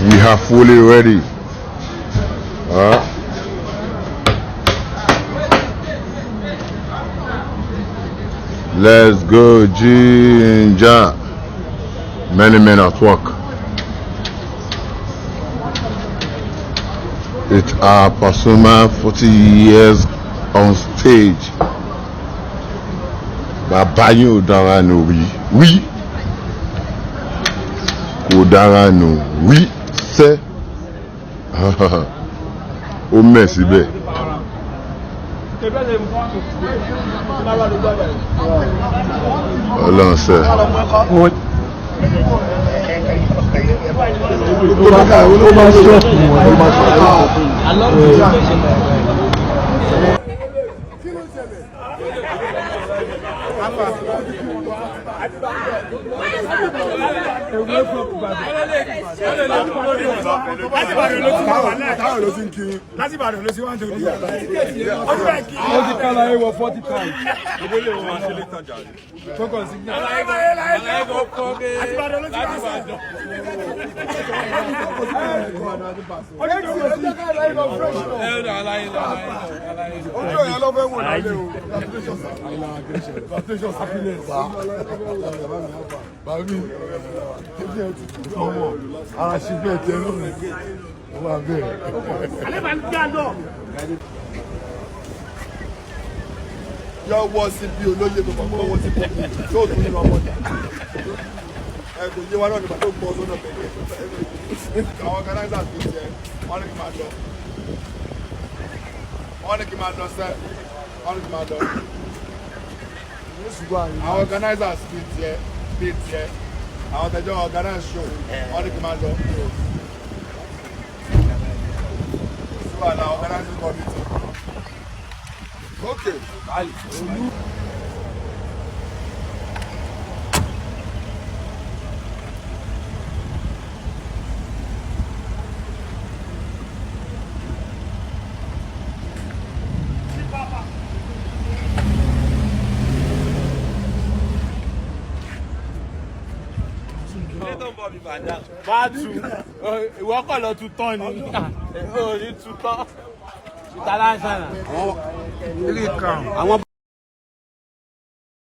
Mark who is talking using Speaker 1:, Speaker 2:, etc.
Speaker 1: We are fully ready. Let's go, ginger. Many men at work. It's our Pasuma 40 years on stage. Bàbá yín ò dára nù wí wí kò dára nù wí sẹ́ ó mẹ̀ síbẹ̀. Ọlọ́run sẹ́.
Speaker 2: Ó máa ṣọ́ọ̀kì wọn, ó máa ṣọ́ọ̀kì.
Speaker 3: Táwọn ló ti ń kiri.
Speaker 4: Láti Ìbàdàn ló ti wá ń torí.
Speaker 2: Ó ti ká láyé wọ 40 times. Focus signal.
Speaker 4: Àti Ìbàdàn ló ti wá sí.
Speaker 3: Ojú ọ̀yà ló fẹ́ wò lálẹ́ o. Congratulations, happiness. Bàbí, ebi ẹ ti tù ọmọ, ara ṣe bẹ́ẹ̀ tẹ lónìí. Ó wà bẹ́ẹ̀.
Speaker 4: Alẹ́ máa ń gbé àlọ́.
Speaker 3: Yọ wọ sí bí olóyè tó kọ́ wọ́ sí bí tó tún nínú ọmọdé. Ẹ kò yé wa náà nígbà tó gbọ́ sọ́nà bẹ̀rẹ̀. Àwọn organizers fi tiẹ̀, wọ́n ní kí n máa lọ. Wọ́n ní kí n máa lọ sẹ́, wọ́n ní kí n máa lọ. Àwọn organizers fi tiẹ̀, àwọn tẹ̀jọ́ organize show, wọ́n ní kí n máa lọ. Sí wàhálà, organizing committee. Okay.
Speaker 5: Bá tu ìwọ kọ̀ lọ tu tán ni ó ní tu tán. Ìtàlánsánà. Àwọn